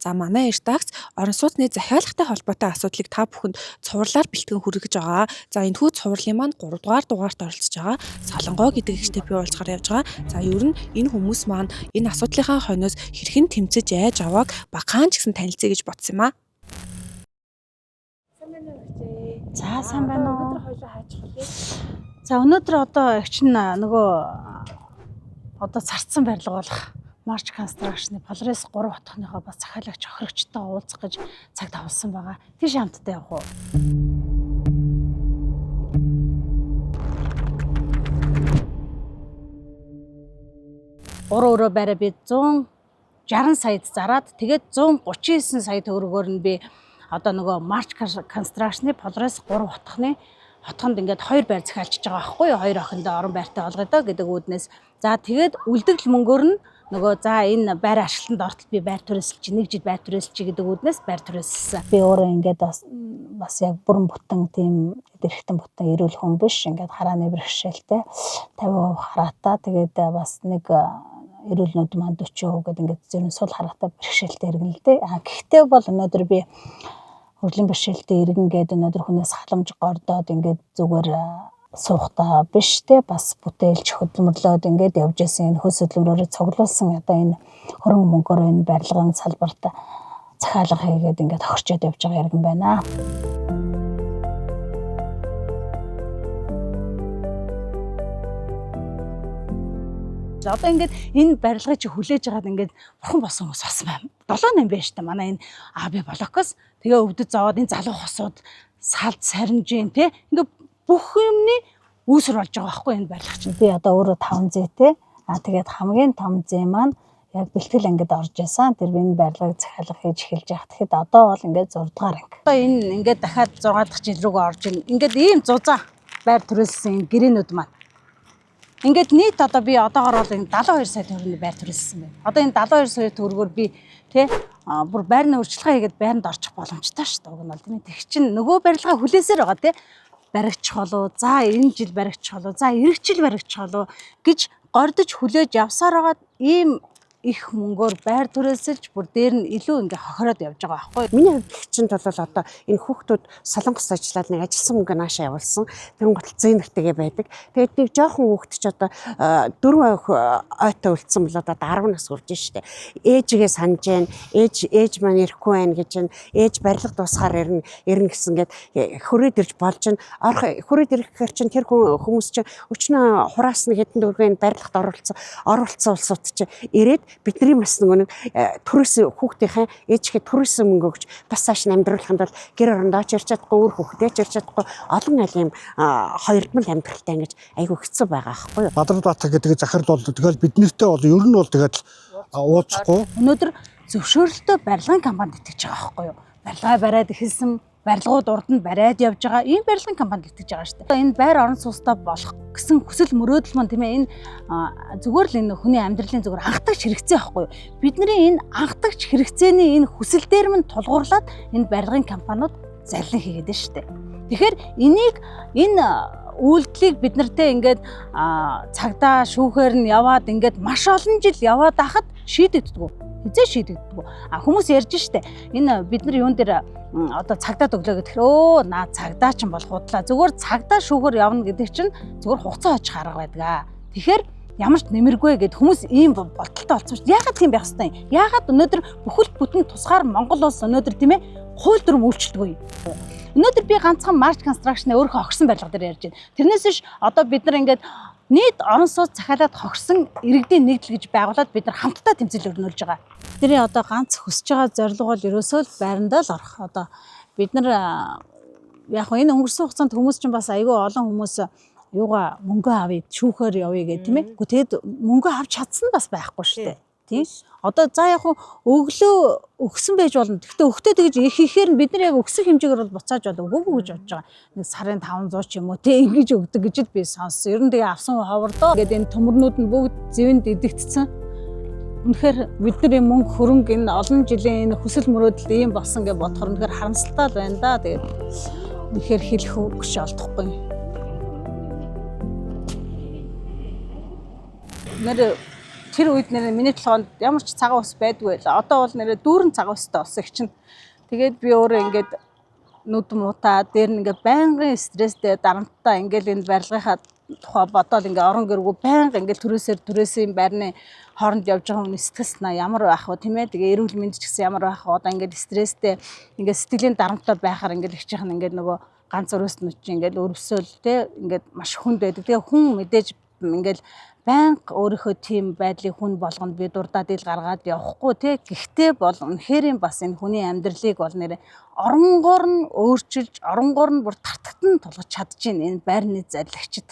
За манай редакц орон сууцны захиалгатай холбоотой асуудлыг та бүхэнд цувралаар бэлтгэн хүргэж байгаа. За энэхүү цувралын маань 3 дугаар дугаарт оролцож байгаа Солонгоо гэдэг эгчтэй би уулзахаар явж байгаа. За ер нь энэ хүмүүс маань энэ асуудлынхаа хойноос хэрхэн тэмцэж айж авааг багахан ч гэсэн танилцъя гэж бодсон юм аа. Сайн байна уу эгчээ? За сайн байна уу? Өнөөдөр хоёлаа хаачих вэ? За өнөөдөр одоо эгч нь нөгөө одоо царцсан барилга болох March Construction-ы Polaris 3 хотхныхоо бас захиалагч хохирогчтойгоо уулзах гэж цаг тавлсан байгаа. Тийш хамтдаа явах уу? Гурван өрөө байраа би 160 саяд зараад тэгээд 139 сая төгрөгөөр нь би одоо нөгөө March Construction-ы Polaris 3 хотхны хотхонд ингээд хоёр байр захиалчиж байгаа байхгүй юу? Хоёр охиндоо орон байртай болгоё доо гэдэг үүднээс. За тэгээд үлдэгдэл мөнгөөр нь нөгөө за энэ байр ашиглалтанд ортол би байр түрээсэлч нэг жил байр түрээсэлч гэдэг үүднээс байр түрээсэлсэн. Би өөрөө ингээд бас бас яг бүрэн бүтэн тийм эрхтэн бүтэн эрүүл хүн биш. Ингээд харааны бэрхшээлтэй 50% хараатай. Тэгээд бас нэг эрүүл нүд маань 40% гэдэг ингээд зэрэг сул хараатай бэрхшээлтэй иргэн л дээ. А гэхдээ бол өнөөдөр би хөгжлийн бэрхшээлтэй иргэн гээд өнөөдөр хүнээс халамж гордоод ингээд зүгээр суухтаа биш те бас бүтээлч хөдөлмөрлөөд ингээд явж исэн энэ хөлс хөдөлмөрөөрөө цуглуулсан одоо энэ хөрөнгө мөнгөөр энэ барилгын салбарт захиалга хийгээд ингээд хохирчоод явж байгаа иргэн байна. Одоо ингээд энэ барилгыг чи хүлээж агаад ингээд бурхан болсон хүмүүс бас байна. 7 8 байж та манай энэ АБ блокос тэгээ өвдөж зовоод энэ залуу хосууд салд сарнжин те ингээд бүх юмны үүсвэр болж байгаа байхгүй энэ барилга чинь. Би одоо өөрөө 5 зээтэй. А тэгээд хамгийн том зээ маань яг бэлтгэл ангид орж исэн. Тэр энэ барилгыг захиалга хийж эхэлж явах. Тэгэхэд одоо бол ингээд 6 дугаар анги. Одоо энэ ингээд дахиад 6 дахь жил рүүгээ орж ийн. Ингээд ийм зузаан байр түрээссэн гэрээнүүд маань. Ингээд нийт одоо би одоогор бол энэ 72 сая төгрөгийн байр түрээссэн байна. Одоо энэ 72 сая төгрөгөөр би тэ бүр байрны урьдчилгаа хийгээд байранд орчих боломжтой шүү дээ. Уг нь бол тийм ээ. Тэг чинь нөгөө барилгаа хүлээсээр байгаа тэ баригдчих болов за энэ жил баригдчих болов за эх жил баригдчих болов гэж гордож хүлээж явсаар байгаад ийм их мөнгөөр байр түрээсэлж бүр дээр нь илүү ингээ хохироод явж байгаа байхгүй. Миний хувьд гихчинд бол одоо энэ хүүхдүүд Солонгост ажиллаад нэг ажилласан мөнгө наашаа явуулсан. Тэгэн гутал зээнэртэйгээ байдаг. Тэгээд нэг жоохон хүүхд ч одоо дөрвөн ойтой үлдсэн бол одоо 10 нас хүрж штэ. Ээжигээ санаж гэн, ээж ээж маань ирэхгүй байна гэж гэн, ээж барилга дуусгаар ирнэ, ирнэ гэсэн гээд хүрээд ирж болж гэн. Орох хүрээд ирэх гэхэр чинь тэр хүмүүс чинь өчнөө хураас нь хэдэн төгрөгийн барилгад оруулсан оруулсан улсууд чинь ирээд бидний бас нөгөө нэг төрөөсөн хүүхдийнхээ ээжигээ төрөөсөн мөнгө өгч бас цааш нь амьдруулахын тулд гэр орондоо ч ярьж чадахгүй, өөр хүүхдээ ч ярьж чадахгүй олон аль юм хоёрдмол амьдралтай ингэж айгүй хэцүү байгаа байхгүй юу? Бадрал Баатар гэдэг захирал бол тэгэл бид нартэй бол ер нь бол тэгэл уулзахгүй. Өнөөдөр зөвшөөрөлтөө барилгын компанид итгэж байгаа байхгүй юу? Барилгаа бариад эхэлсэн барилгууд урд нь бариад явж байгаа ийм барилгын компанид итгэж байгаа шүү дээ. Энэ байр орон сууцтай болох гэсэн хүсэл мөрөөдөл маань тийм ээ энэ зүгээр л энэ хүний амьдралын зүгээр анхдагч хэрэгцээ байхгүй юу? Бидний энэ анхдагч хэрэгцээний энэ хүсэл дээр мань тулгуурлаад энэ барилгын компаниуд заллин хийгээд байна шүү дээ. Тэгэхээр энийг энэ үйлдэлийг бид нартэй ингээд цагдаа шүүхээр нь яваад ингээд маш олон жил яваад ахад шийдэгддэг. Хизээ шийдэгддэг. А хүмүүс ярьж штэ. Энэ бид нар юун дээр одоо цагдаад өглөө гэхээр өө наа цагдаа ч болох худлаа. Зүгээр цагдаа шүүгээр явна гэдэг чинь зүгээр хугацаа очих арга байдаг аа. Тэгэхээр ямар ч нэмэргүй гэд хүмүүс ийм бодолтой болсон шүү дээ. Яагаад тийм байх хэвтэй юм? Яагаад өнөөдөр бүхэл бүтэн тусгаар Монгол улс өнөөдөр тийм ээ хууль дүрм үйлчлдэггүй юм? Өнөөдөр би ганцхан March Construction-ы өөрийнхөө хохирсон барилга дээр ярьж байна. Тэрнээс биш одоо бид нар ингээд нийт орон сууц захиалаад хохирсон иргэдийн нэгдэл гэж байгуулад бид нар хамтдаа тэмцэл өрнүүлж байгаа. Бидний одоо ганц хүсэж байгаа зорилго бол ерөөсөө л байрандаа л орох. Одоо бид нар яг энэ өнгөрсөн хугацаанд хүмүүс чинь бас айгүй олон хүмүүс юугаа мөнгө авъя, шүүхээр явъя гэх тийм ээ. Гэхдээ тэгэд мөнгө авч чадсан нь бас байхгүй шүү дээ. Тийм. Одоо за яг өглөө өгсөн байж болно. Гэхдээ өгтөө тэгж их ихээр нь бид нар яг өгсөн хэмжээгээр бол буцааж бол өгөөгүй гэж бодож байгаа. Нэг сарын 500 ч юм уу тий ингэж өгдөг гэж л би сонссон. Ер нь тэгээ авсан ховордоо. Ингээд энэ төмөрнүүд нь бүгд зэвэнд идэгдсэн. Үнэхээр бид нар юм мөнгө хөрөнгө энэ олон жилийн энэ хүсэл мөрөөдөл ийм болсон гэж бодохоор үнэхээр харамсалтай л байна да. Тэгээд үнэхээр хэлэх үг ч олдохгүй. Нэр Тэр үед нэрээ миний толгойд ямар ч цагаан ус байдгүй байлаа. Одоо бол нэрээ дүүрэн цагаан устай болсон их чинь. Тэгээд би өөрөө ингээд нүд муутаа дээр нь ингээд байнгын стресстэй дарамттай ингээд энэ барилгынхаа тухай бодоол ингээд орон гэргүй байнга ингээд төрөөсөр төрөөсийн байрны хооронд явж байгаа хүний сэтгэл санаа ямар байх вэ, тийм ээ? Тэгээ эрүүл мэнд ч гэсэн ямар байх вэ? Одоо ингээд стресстэй, ингээд сэтгэлийн дарамттай байхаар ингээд их чихэн ингээд нөгөө ганц өрөөс нь чи ингээд өрөвсөөл те, ингээд маш хүнд байдаг. Тэгээ хүн мэдээж ингээд байнга өөрийнхөө тийм байдлыг хүн болгонд би дурдаад ил гаргаад явахгүй те. Гэхдээ бол үнэхээр бас энэ хүний амьдралыг бол нэр оронгоор нь өөрчилж, оронгоор нь бүр тартагтан тулгаж чадчихээн энэ байрны зарлагчид.